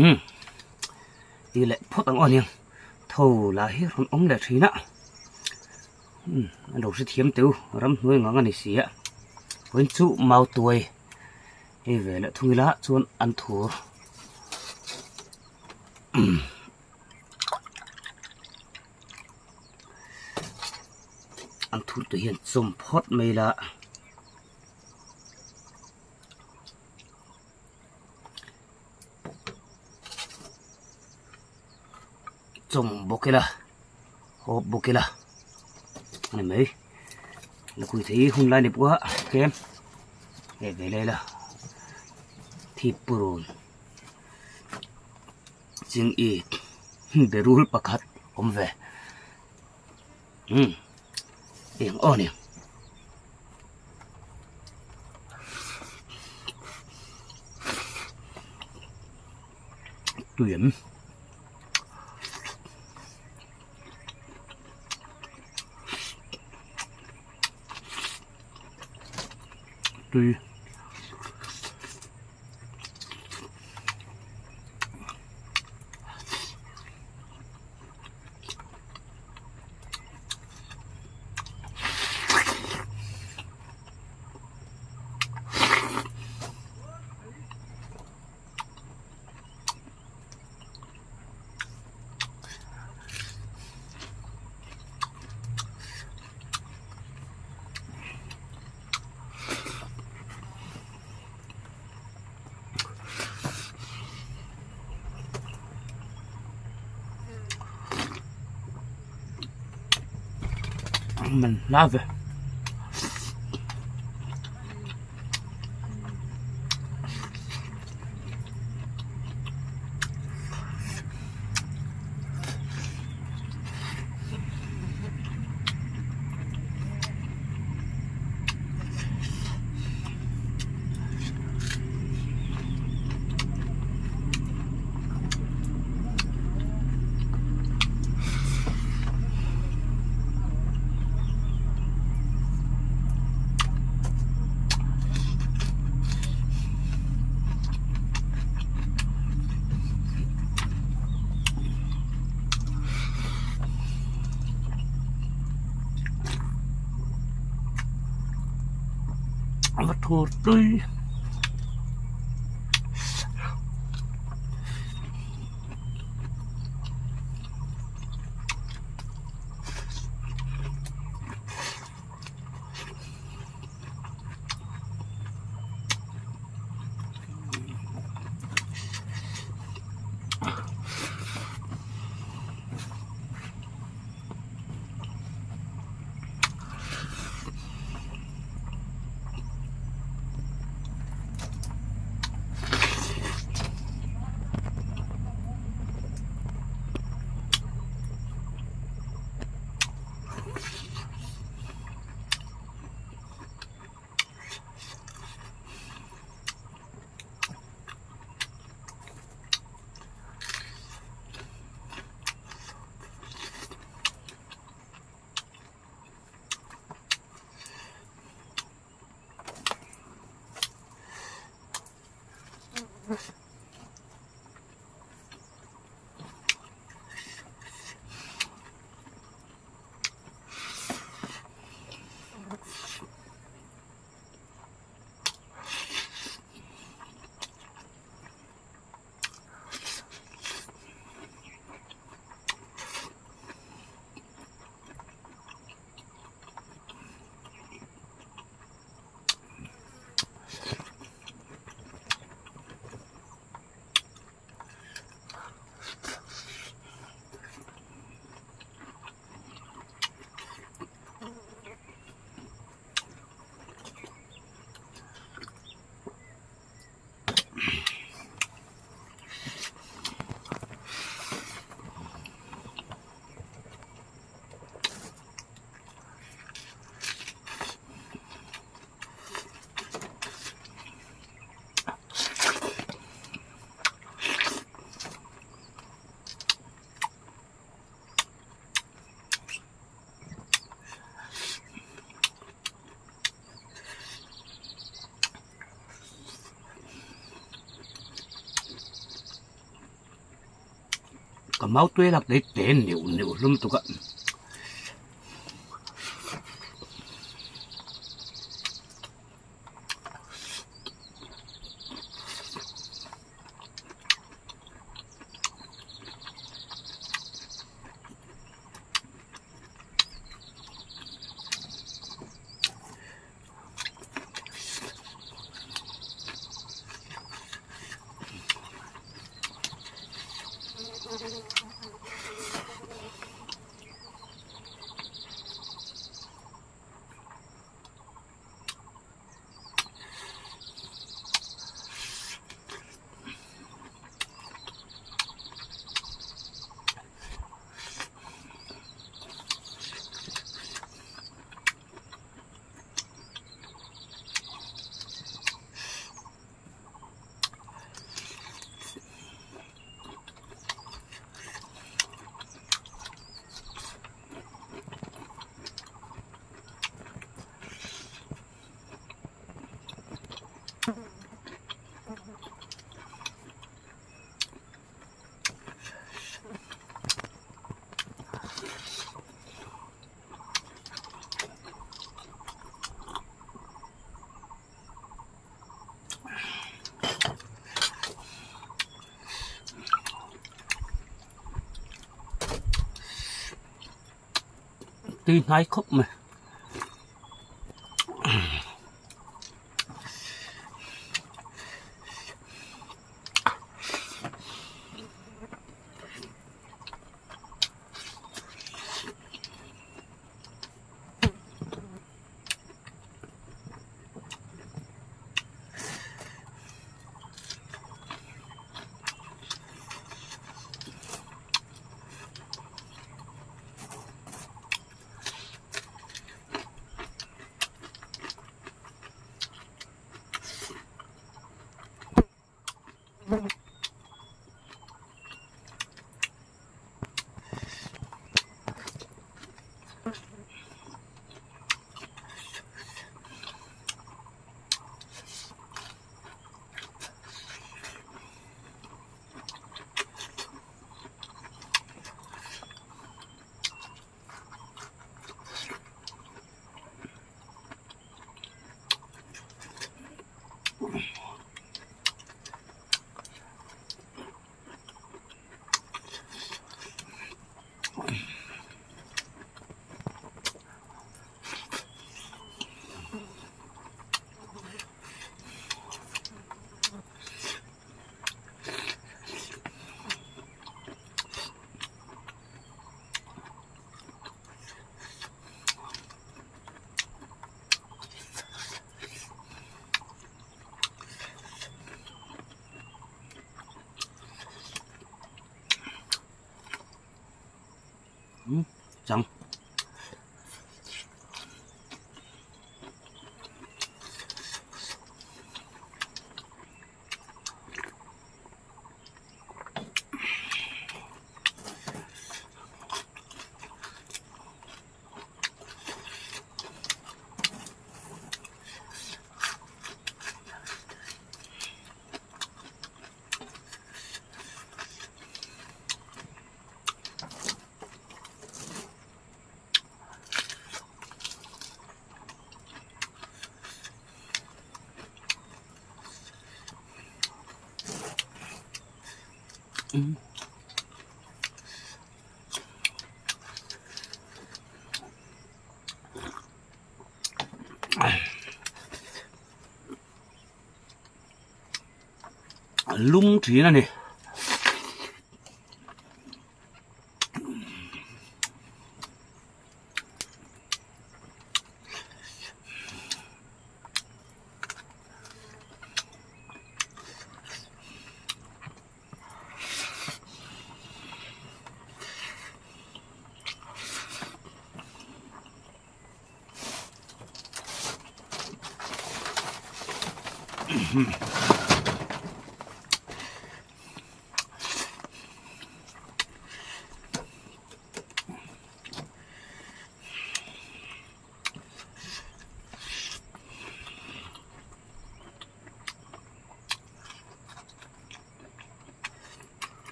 Umm ti leh phawt ang aw nia tho lah hi a rawn awm leh thin a umm a lo hrethiam teu ramhnuai ngang a ni si a vawiin chu mau tuai hei ve leh thung ila chuan an thur umm an thur te hian chawm phawt mai ila. Chawm bawk ila hawp bawk ila a ni mai lakhuih thei hi hun lai ni pawh a tlem hei ve leh ila thip purun ching it berul pakhat awm ve umm eng aw ni. Tui em? Tui. Man hla ve. A thur tui. Ka mau tuai lak te te neuh neuh hlum tuk a. Tui hnai khawp mai. Chang. Lum thin a ni.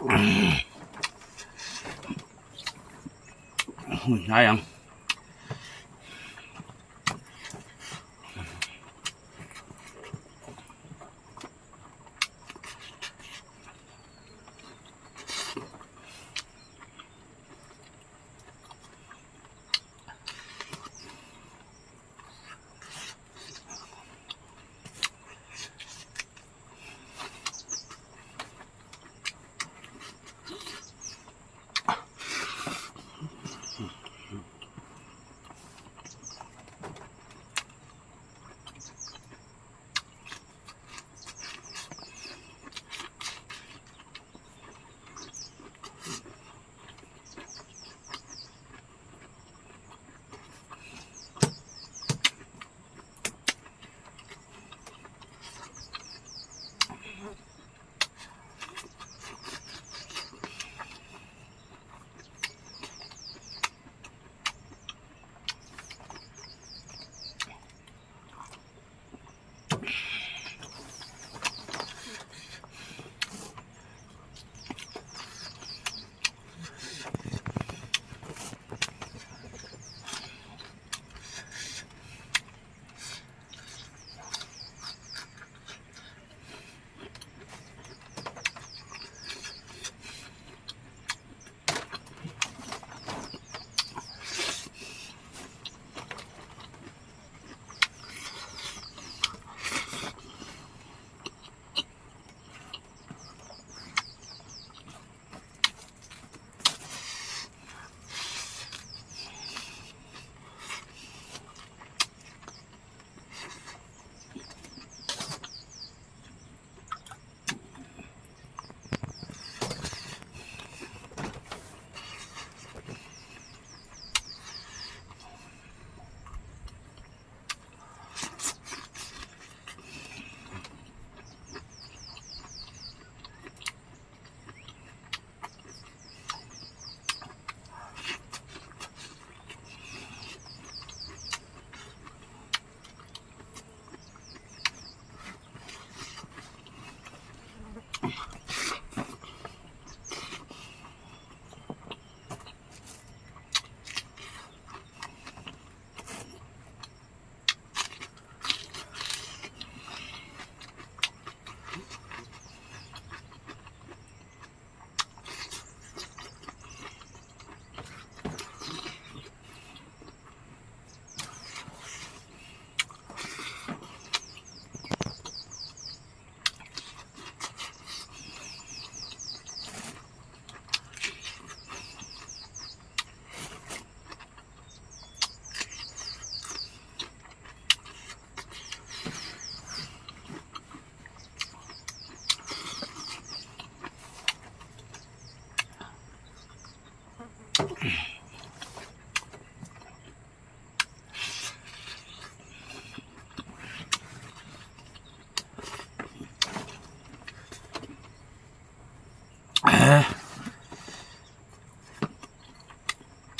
Hun hnai ang.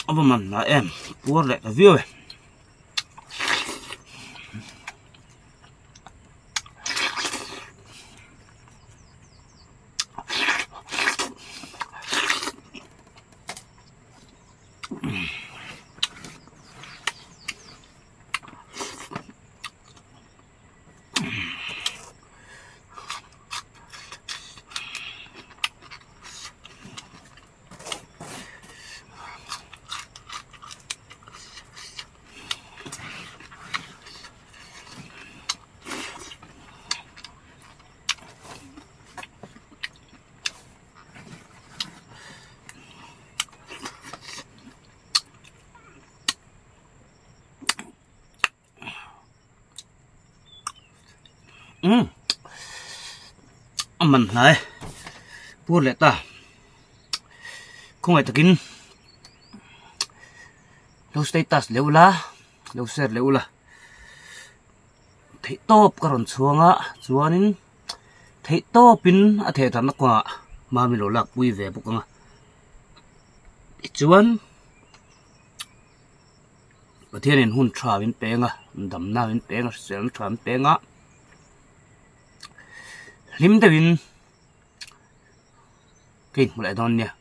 A va man hnai em puar leh ta viau e. Umm a man hnai pur leh ta khawngaih takin lo status leh ula lo share leh ula theih tawp ka rawn chhuang a chuanin theih tawpin a theh darhna kawngah mami lo lakpui ve bawk ang a tichuan. Pathianin hun tha min peng a, damna min peng a, hriselna tha min peng a, hlim deuhin Ka inhmu leh dawn nia.